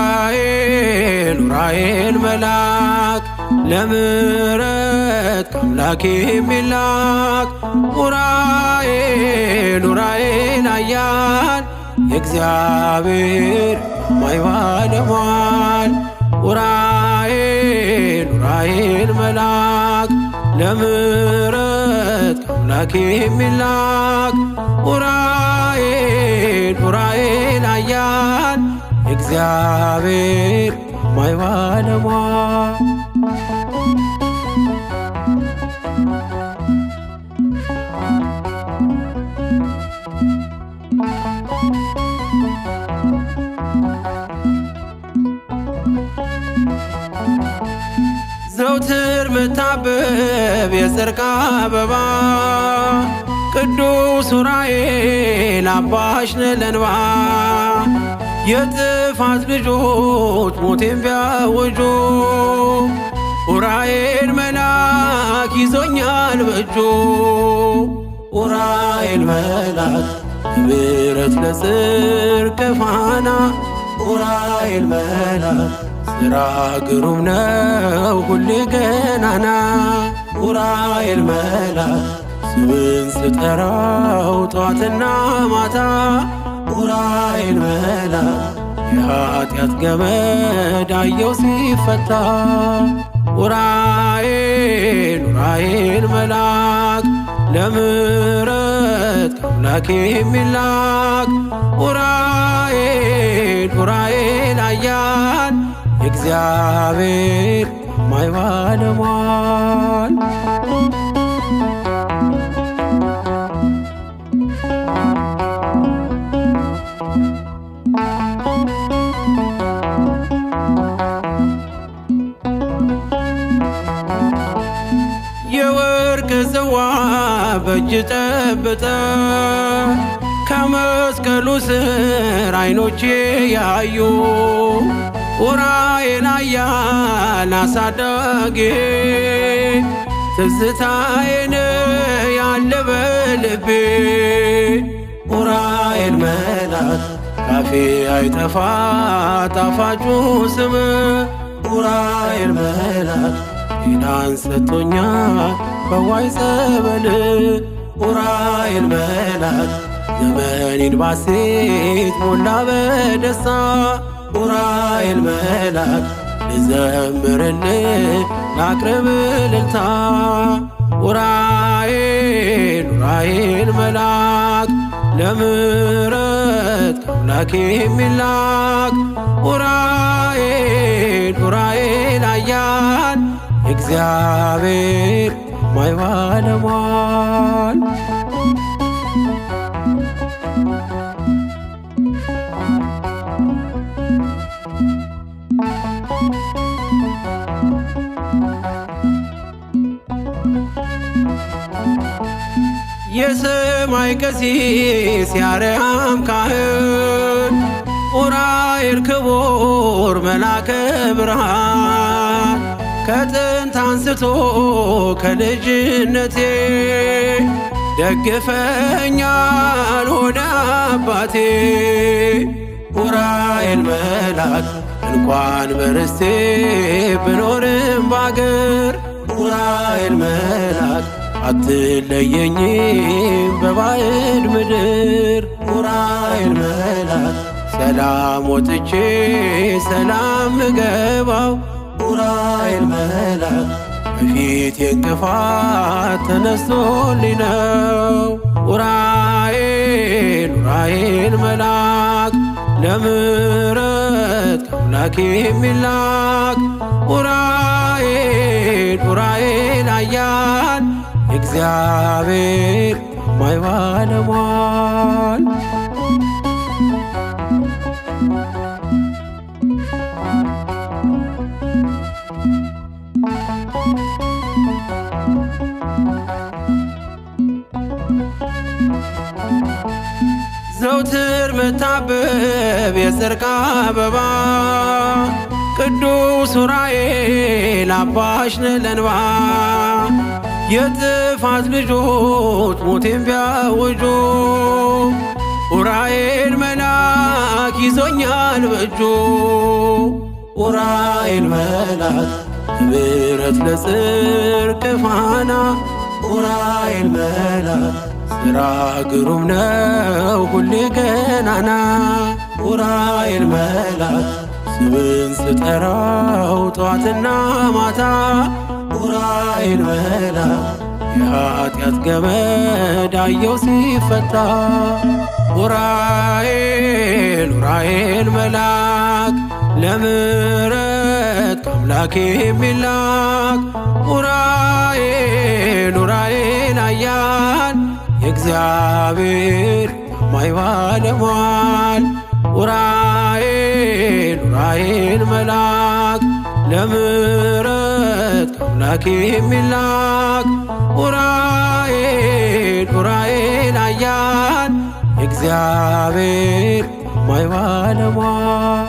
ኡራኤል ኡራኤል መልአክ ለምሕረት ከአምላክ የሚላክ ኡራኤል ኡራኤል ኃያል የእግዚአብሔር ታማኝ ባለሟል ኡራኤል ኡራኤል መልአክ ለምሕረት ከአምላክ የሚላክ ኡራኤል ኡራኤል ኃያል እግዚአብሔር ታማኝ ባለሟል። ዘውትር ምታብብ የጽድቅ አበባ ቅዱስ ዑራኤል አባሽ ነህ ለእንባ የጥፋት ልጆች ሞቴን ቢያውጁ ዑራኤል መልአክ ይዞኛል በእጁ። ዑራኤል መልአክ ለምሕረት ለጽድቅ ፋና ዑራኤል መልአክ ሥራ ግሩም ነው ሁሌ ገናና ዑራኤል መልአክ ስምን ስጠራው ጠዋትና ማታ ዑራኤል መልአክ የኃጢአት ገመድ አየው ሲፈታ ዑራኤል ዑራኤል መልአክ ለምሕረት ከአምላክ የሚላክ ዑራኤል ዑራኤል ኃያል የእግዚአብሔር ታማኝ ባለሟል። የወርቅ ጽዋ በእጅ ጠብጠ ከመስቀሉ ስር አይኖቼ ያዩ ዑራኤል ኃያል አሳዳጊ ትዝታዬን ያለ በልቤ ዑራኤል መልአክ ካፌ አይጠፋ ጣፋጩ ስም ዑራኤል መልአክ ጤናን ሰጥቶኛል ፈዋይ ጸበል ዑራኤል መልአክ ዘመኔን ባሴት ሞላ በደስታ ዑራኤል መልአክ ልዘምርልህ ላቅርብ እልልታ ዑራኤል ዑራኤል መልአክ ለምሕረት ከአምላክ የሚላክ ዑራኤል ዑራኤል ኃያል እግዚአብሔር ታማኝ ባለሟል። የሰማይ ቀሲስ የአርያም ካህን ዑራኤል ክቡር መልአከ ብርሃን ከጥንት አንስቶ ከልጅነቴ ደግፈኛል ሆነ አባቴ። ዑራኤል መልአክ እንኳን በርስቴ ብኖርም ባገር ዑራኤል መልአክ አትለየኝም በባዕድ ምድር ዑራኤል መልአክ ሰላም ወጥቼ ሰላም ምገባው ዑራኤል መልአክ በፊት የእንቅፋት ተነስቶልኝ ነው። ዑራኤል ዑራኤል መልአክ ለምሕረት ከአምላክ የሚላክ ዑራኤል ዑራኤል ኃያል እግዚአብሔር ታማኝ ባለሟል። ዘውትር ምታብብ የጽድቅ አበባ ቅዱስ ዑራኤል አባሽ ነህ ለእንባ። የጥፋት ልጆች ሞቴን ቢያውጁ ዑራኤል መልአክ ይዞኛል በእጁ። ዑራኤል መልአክ ለምሕረት ለጽድቅ ፋና ዑራኤል መልአክ ሥራ ግሩም ነው ሁሌ ገናና። ዑራኤል መልአክ ስምን ስጠራው ጠዋትና ማታ ዑራኤል መልአክ የኃጢአት ገመድ አየው ሲፈታ። ዑራኤል ዑራኤል መልአክ ለምሕረት ከአምላክ የሚላክ ዑራኤል ዑራኤል ኃያል የእግዚአብሔር ታማኝ ባለሟል። ዑራኤል ዑራኤል መልአክ ለምሕረት ከአምላክ የሚላክ ዑራኤል ዑራኤል ኃያል የእግዚአብሔር ታማኝ ባለሟል።